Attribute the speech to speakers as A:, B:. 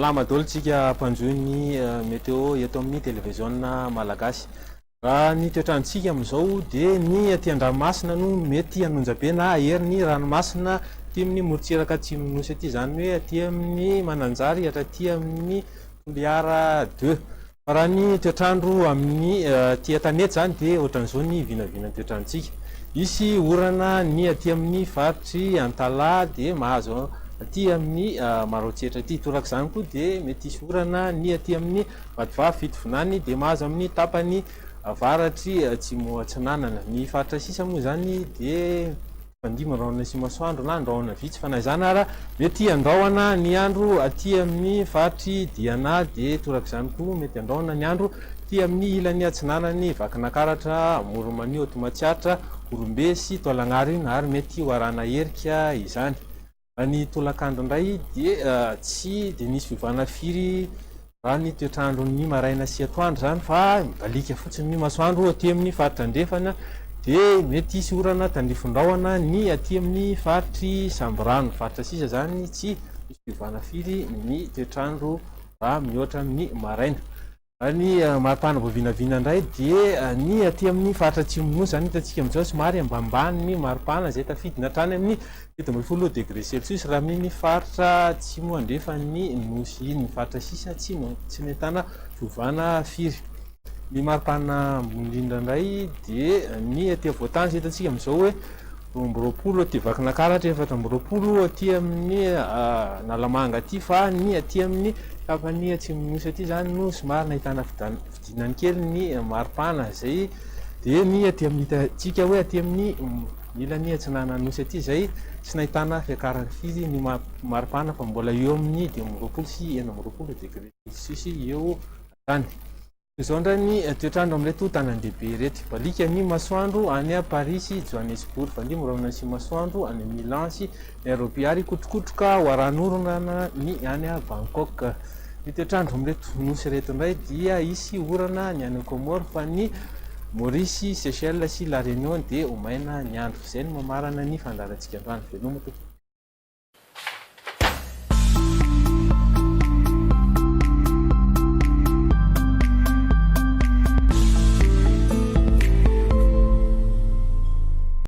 A: Salama daholo tsika mpanjohy ny météo eto amin'ny televiziona malagasy. Raha ny toetr'androntsika amin'izao dia ny aty an-dranomasina no mety hanonja be na hahery ny ranomasina aty amin'ny morontsiraka atsimon'ny nosy aty, izany hoe aty amin'ny Mananjary hatraty amin'ny Toliara deux. Fa raha ny toetr'andro amin'ny aty an-tanety izany dia ohatran'izao ny vinavinan'ny toetr'androntsika. Hisy orana ny aty amin'ny faritry Antalaha dia mahazo aty amin'ny Maroantsetra aty. Torak'izany koa dia mety hisy orana ny aty amin'ny Vatovavy Fitovinany dia mahazo amin'ny tapany avaratry atsimo atsinanana. Ny faritra sisa moa izany dia mifandimby rahona sy masoandro na andrahona vitsy fa na izany ara mety andrahona ny andro aty amin'ny faritry Diana dia torak'izany koa mety andrahona ny andro aty amin'ny ilany atsinanan'i Vakinakaratra, Amoron'i Mania, Matsiatra, Horombe sy Taolagnaro iny ary mety ho arahana herika izany. Raha ny tolakandro indray dia tsy dia nisy fiovana firy raha ny toetr'andron'ny maraina sy atoandro izany fa mibaliaka fotsiny ny masoandro aty amin'ny faritra andrefana dia mety hisy orana tandrifin-drahona ny aty amin'ny faritry Sambirano. Faritra sisa izany tsy misy fiovana firy ny toetr'andro raha mihoatra amin'ny maraina. Raha ny maripana vao vinavina indray dia ny aty amin'ny faritra atsimon'ny Nosy izany hitantsika amin'izao somary ambanimbany ny maripana izay tafidina hatrany amin'ny 17 degré celsius raha amin'iny faritra atsimo andrefan'ny Nosy iny. Ny faritra sisa tsy tsy nahitana fiovana firy. Ny maripana ambony indrindra indray dia ny aty afovoan-tany izay hitantsika amin'izao hoe 22 aty Vakinakaratra, 24 aty amin'ny Analamanga aty fa ny aty amin'ny tapany atsimon'ny Nosy aty izany no somary nahitana fidinany kely ny maripana izay dia ny aty amin'ny hitantsika hoe aty amin'ny ilany atsinanan'ny Nosy aty izay tsy nahitana fiakarany firy ny maripana fa mbola eo amin'ny 25 sy 26 degré celsius eo hatrany. Toy izao indray ny toetr'andro amin'ireto tanan-dehibe ireto. Baliaka ny masoandro any Paris sy Johannesburg, Fandria mirahona sy masoandro any Milan sy Nairobi ary kotrokotroka ho arahan'orana ny any Bangkok. Ny toetr'andro amin'ireto nosy ireto indray dia hisy orana ny any Comores fa ny Maurice, Seychelles sy La Réunion dia ho maina ny andro. Izay no mamarana ny fandaharantsika androany. Veloma tompoko.